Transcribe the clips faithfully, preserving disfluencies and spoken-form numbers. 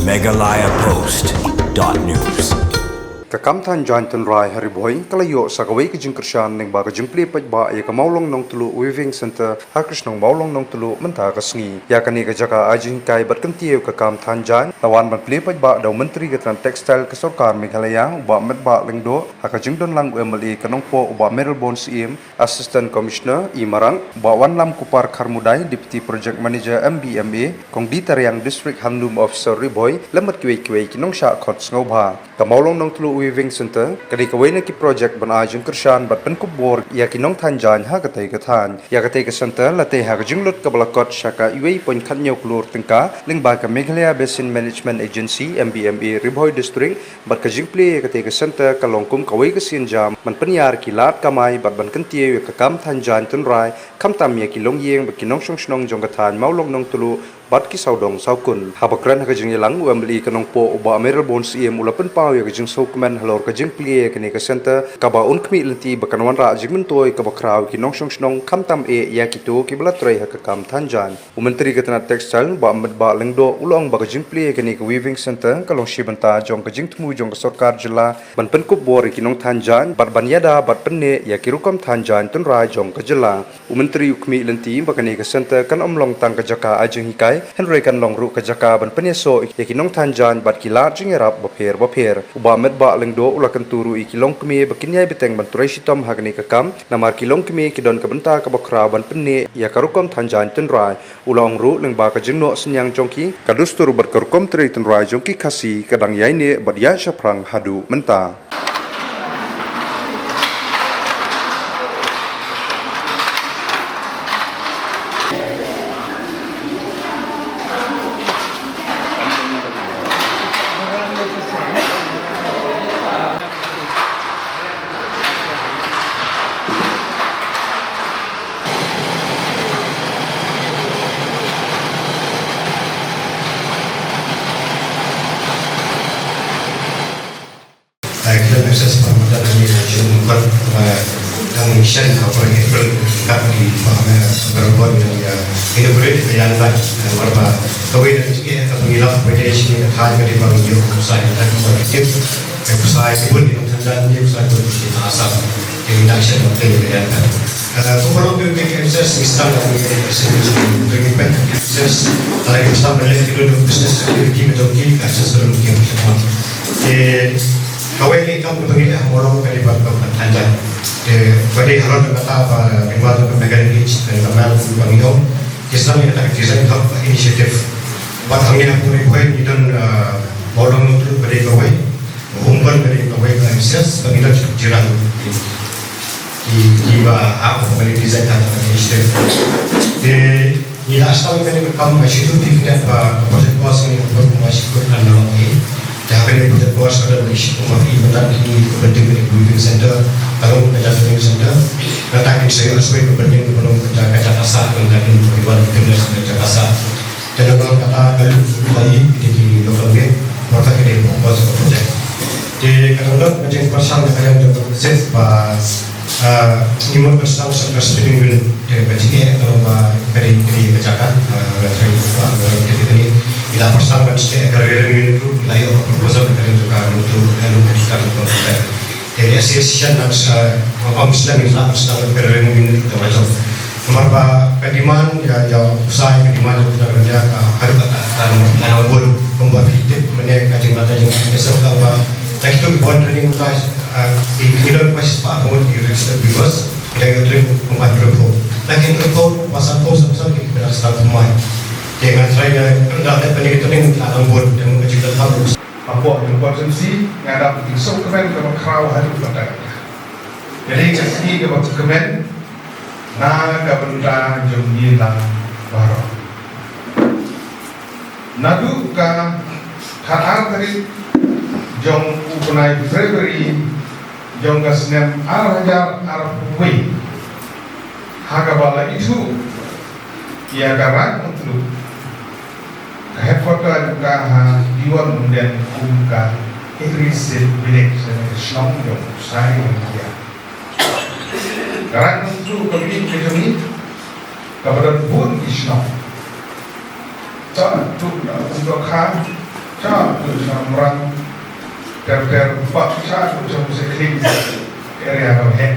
Meghalaya Post dot news. Ka kam than jaiñ tynrai ha Ri Bhoi ka la ïoh sa kawei ka jingkyrshan lyngba ka jingplie paidbah ïa ka Mawlong Nongtluh Weaving Centre ha ka shnong Mawlong Nongtluh mynta ka sngi. Ïa kane ka jaka ai jinghikai bad kyntiew ïa ka kam than jaiñ la wan ban plie paidbah da u Myntri ka tnat Textile ka Sorkar Meghalaya, u Bah Metbah Lyngdoh, ha ka jingdon lang u M L A ka Nongpoh, u Bah Mayralborn Syiem, Assistant Commissioner E Marak, Bah Wanlam Kupar Kharmudai, Deputy Project Manager M B M A, Kong D Tariang, District Handloom Officer Ri Bhoi, lem bad kiwei kiwei ki nongshah khot sngewbha. Ka Mawlong Nongtluh Weaving Centre ka dei kawei na ki project ban ai jingkyrshan bad pynkup bor ïa ki nongthan jaiñ ha katei ka thaiñ. Ïa katei ka centre la tei ha ka jinglut kaba la kot sha ka wei point khatñiew klur tyngka lyngba ka Meghalaya Basin Management Agency, M B M A, Ri Bhoi District, bad ka jingplie ïa katei ka centre ka long kum kawei ka sienjam ban pynïar ki lad kamai bad ban kyntiew ïa ka kam than jaiñ tynrai, khamtam ïa ki longïing bad ki nongshong shnong jong ka thaiñ Mawlong Nongtluh bad ki sawdong sawkun. Haba kren ha ka jingïalang, u M L A ka Nongpoh, u Bah Mayralborn Syiem, u la pynpaw ïa ka jingsngewkmen halor ka jingplie ïa kane ka centre, kaba un khmih lynti ba kan wanrah jingmyntoi kaba khraw ïa ki nongshong shnong, khamtam eh ïa kito kiba la trei ha ka kam than jaiñ. U Myntri ka tnat Textile, Bah Metbah Lyngdoh, u la ong ba ka jingplie ïa kane ka Weaving Centre ka long shi bynta jong ka jingthmu jong ka Sorkar Jylla ban pynkup bor ïa ki nongthan jaiñ bad ban ïada bad pynneh ïa ki rukom than jaiñ tynrai jong ka jylla. U Myntri u khmih lynti ba kane ka centre kan ym long tang ka jaka ai jinghikai, hynrei kan long ruh ka jaka ban pynïasoh ïa ki nongthan jaiñ bad ki lad jingïarap bapher bapher. U Bah Metbah Lyngdoh u la kyntu ruh ïa ki longkmie ba kin ïai bteng ban trei shitom ha kane ka kam, namar ki longkmie ki don ka bynta kaba khraw ban pynneh ïa ka rukom than jaiñ tynrai. U la ong ruh lyngba ka jingnoh synñiang jong ki, ka dustur bad ka rukom trei tynrai jong ki Khasi ka dang ïai neh bad ïaid shaphrang haduh mynta. Ai, khlem access pharmata na ni na chum khat, eh, dang shen ha por April, kat di pa me, berbuat yang ya inaugurate ka yan lai, eh, marba. Kawei na ki, eh, ka pengilap, kawei na ki, eh, thai ka di bang yo, kusai, eh, kusai, eh, kusai, kibun di nong thandan, di kusai, kibun di ta asam. Ki na shen, eh, ka yan lai. Eh, kumba long ki, ki access, ki stang, eh, ki access, ki access, eh, ki stang, eh, ki business, ki, ki, ki, ki, ki, ki, ki, ki, Kawei ka kam kaba ngi leh ha Mawlong ka dei ban kam ban than jaiñ. Te ba dei halor kata ba pynwan ka Mega Village ka Mel ba ngi ong. Ki sdang ïa kata ka Design Hub Initiative. Bad hangne ha Ri Bhoi ngi don, ah, Mawlong Nongtluh ba dei kawei. Umban ba dei kawei ka M C S ba ngi don Jirang. Ki, kiba hap ba ngi design kata ka initiative. Te ngi la sdang kane ka kam ba shi taryih ba ka project cost ngi ka project cost shi taryih na ngi. Te ha kane ka project cost ka dang shi taryih ba ngi ka building ka building center, ka long ka building center. Kata kin sa ïoh shuwa ka building ka long ka jaka sah ka building ka building ka jaka sah. Te nangta kata ka luk ba i, te ki local wei, murta ki dei fokus ka project. Te ka dang don ka jingpyrshang ka jong ka project ba, ah, ngi mut ban sdang sa ka spinning wheel, te ka jingeh ka long ba ka dei, ka dei ka jaka, ah, ka dei ka, ka dei ka dei. Ngi la pyrshang ban sdang ka rearing unit ruh, ngi la ïoh ka proposal ka dei ka, ka dei ka, ka dei ka. Te ka association nang sa, ong sdang ngi la sdang ka rearing unit ruh ka jong. Namar ba ka demand ïa, ïa u ksai, ka demand ïa u ksai ka, ka, ka, ka, ka, ka, ka bun, kumba ki tip mynne ka jingmut ka jingmut ka sdang ka ba. Thank you, bun training ka, ah, ki, ki don ka spah ka bun ki registered viewers, ka jingmut training kumba training. Lakin training pasal ko pasal ki, ki dah start kumai. Te nga try ïa, ka dah training ka bun, ka jingmut ka jingmut. Hapoh ka constituency nga dap ka jingsngewkmen kaba khraw haduh katta. Ka dei ka sngi kaba kmen na ka bynta jong ngi lang baroh. Naduh ka khatar tarik jong u bnai February jong ka snem ar hajar arphew wei, ha kaba la ithuh ïa ka Raid Nongtluh, ka headquarter jong ka ha Diwan Umden kum ka Agri Seed Village, lane ka shnong jong u ksai jong ka. Ka Raid Nongtluh ka mih ka jong ngi, kaba don bun ki shnong. Ka tu ka tu ka Sha u Shnong Mrang ter ter, bad sha u Shnong Sekling, area ka heh.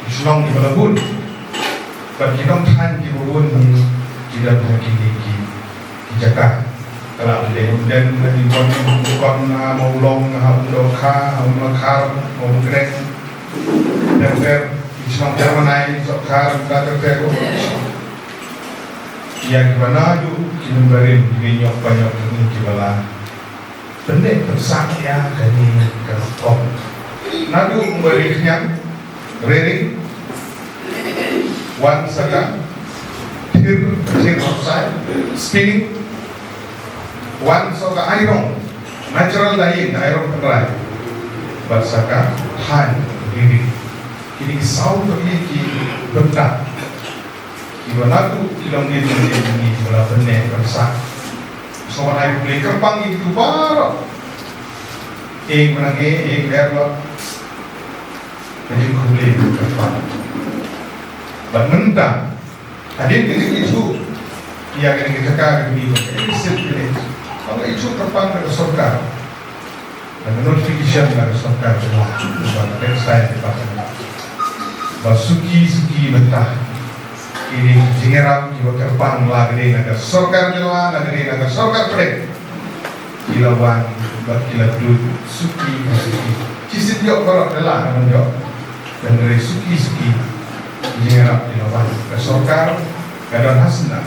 Ki shnong kiba la bun bad ki nongthaw kiba bun, ki dang ha kine ki, ki jaka. Ka la dei u Umden, ha ki Kon, ha Mawlong, ha Umdonkha, ha Umlakhar, ha Umkneng, ter ter, ki shnong Termanai, Sohkhar, ter ter. Ïa kiba naduh ki nongbarim, ki nyok ba nyok, ki ba la pynneh pynsah ïa kane ka rukom. Naduh u Umbarimkhniang, Rairing, wan sa ka Thir, Thir Hopsai, Spinning, wan sa ka Airong, natural dyeing, Airong Kynrai, bad sa ka Thaiñ, Rairing. Kine ki saw tylli ki bynta kiba naduh ki longdien longdien jong ngi kiba la pynneh pynsah. Sngewbha ai khublei kyrpang ïa kito baroh. Ïing ba nang ïing, ïing ba ïarap. Ka jingkhublei kyrpang. Bad mynta hadien kane ka ithuh ïa kane ka jaka, kane ka Innocent Village, ba la ithuh kyrpang da ka sorkar. Ka notification na ka sorkar jylla, ba ka textile department, ba suki suki mynta kine ki jingïarap kiba kyrpang, la ka dei na ka sorkar jylla, la ka dei na ka sorkar pdeng, ki la wan bad ki la duh suki suki. Ki shu ïoh baroh, da la ka ban ïoh. Hynrei suki suki ki jingïarap ki la wan. Ka sorkar ka don ha sna.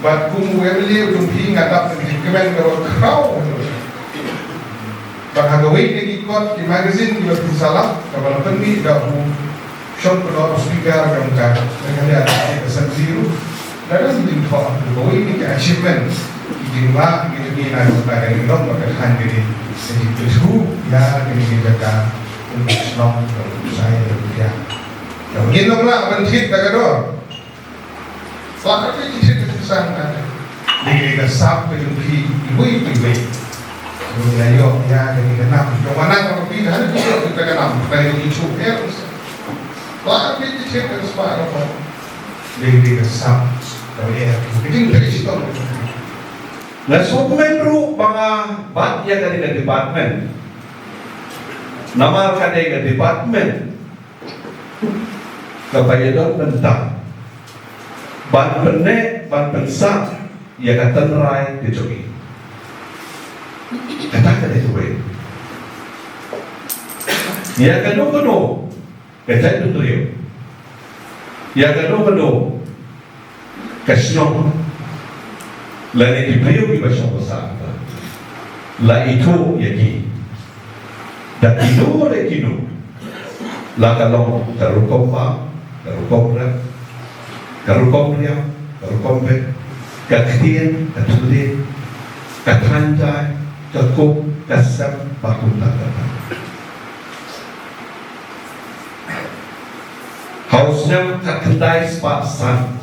Bad kum u MLA u jong phi, nga dap ka jingkmen kaba khraw. Bad ha kawei na ki kot, ki magazine kiba pynsaphriang, kaba la pynmih da u Sean Pynor, u Speaker jong ka Meghalaya State Assembly ruh. Lada ngi jingthoh ha kawei na ki achievement, ki jinglah, ki jingïaid na ka bynta ka ri, long ba ka thaiñ ka dei ka jingpynshoi ïa kane ka jaka, kum ka shnong, ka shnong, ka shnong. Ngin ym lah ban thied da ka dor. Lah ka phi thied da ka san ka. Dei ka sap ka jong phi iwei pa iwei. Ngi la ïoh ïa kane ka nam. Jong nga, nga phi, hynrei phi ïoh kata ka nam, ka dei ka jingshukor. Lah ka phi thied da ka spah ka pop. Dei ka sap ka ïa ka jingtrei shitom. Nga sngewkmen ruh ba nga bat ïa kane ka department. Namar ka dei ka department kaba ïadon bynta ban pynneh, ban pynsah ïa ka tynrai ka jong ngi. Kata ka dei kawei. Ïa kano kano ka jaitbynriew, ïa kano kano ka shnong, lane ki briew kiba shong ba sah, la ithuh ïa ki da kino re kino, la ka long ka rukom bam, ka rukom rep, ka rukom riam, ka rukom beh, ka ktien, ka thylliej, ka thaiñ jaiñ, ka kup, ka sem, bad kumta kumta. Ha u snem khatkhyndai spah san,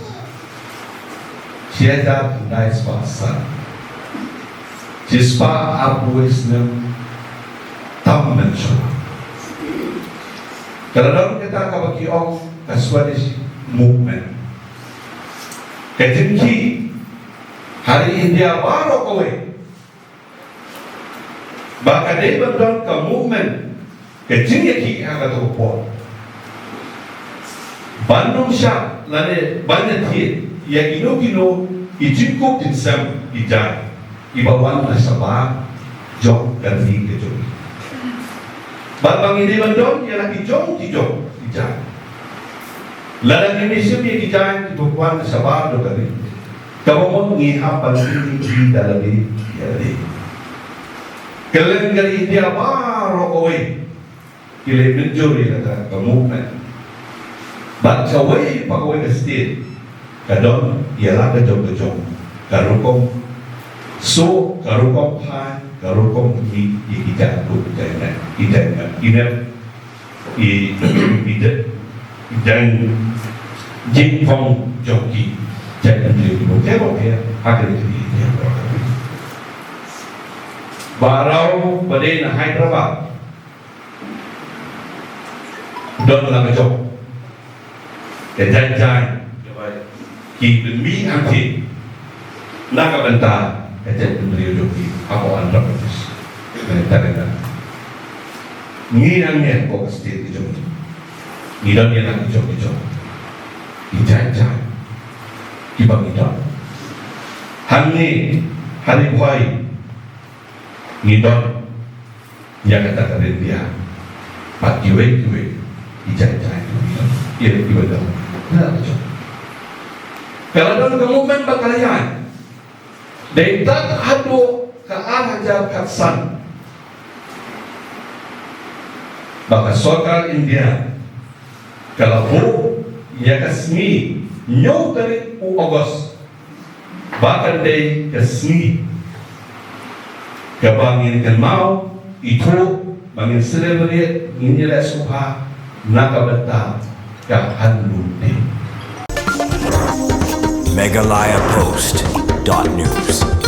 shi hajar khyndai spah san, shispah arphew snem tam mynshuwa, ka la don kata kaba ki ong ka Swadeshi Movement. Ka jingkhih ha ri India baroh kawei ba ka dei ban don ka movement, ka jingïakhih ha kato ka por, ban ym shah lane ban ïathied ïa kino kino ki jingkup jingsem, ki jaiñ kiba wan na shabar jong ka ri ka jong ngi. Bad ba ngi dei ban don ïa la ki jong ki jong ki jaiñ. Lada ngim shim ïa ki jaiñ kiba wan na shabar jong ka ri, kaba mut ngi hap ban ïa ki da lade ïa lade. Kylleng ka ri India baroh kawei ki la mynjur ïa kata ka movement. Bad kawei pa kawei ka state ka don ïa la ka jong ka jong, ka rukom suh, ka rukom phai, ka rukom mih ïa ki jaiñ kup, ki jaiñ nep, ki jaiñ nep, ki nep, ki, ki jaiñ, ki jaiñ jingthung jong ki jaiñ, ki jaiñ, ki jaiñ, ki jaiñ, ha ka ri ka jong ngi. Baroh ba dei na Hyderabad don la ka jong ka jaiñ jaiñ, ki pynmih hangtei na ka bynta ka jaitbynriew jong ki hapoh Andhra Pradesh. Ngi tang ïa ngi hangne hapoh ka state ka jong ngi, ngi don ïa la ki jong ki jong ki jait jait kiba ngi don. Hangne ha Ri Bhoi ngi don ïa kata ka ryndia bad kiwei kiwei ki jait jait kiba ngi don. Ïa kiba don na la ka jong ka la don ka movement ba ka la ïaid. Dei tang haduh ka ar hajar khatsan ba ka sorkar India ka la buh ïa ka sngi hynñiew tarik u August ba kan dei ka sngi kaba ngin kynmaw ithuh ba ngin celebrate, ngin ïaleh sngewbha na ka bynta ka Handloom Day. Meghalaya Post dot news.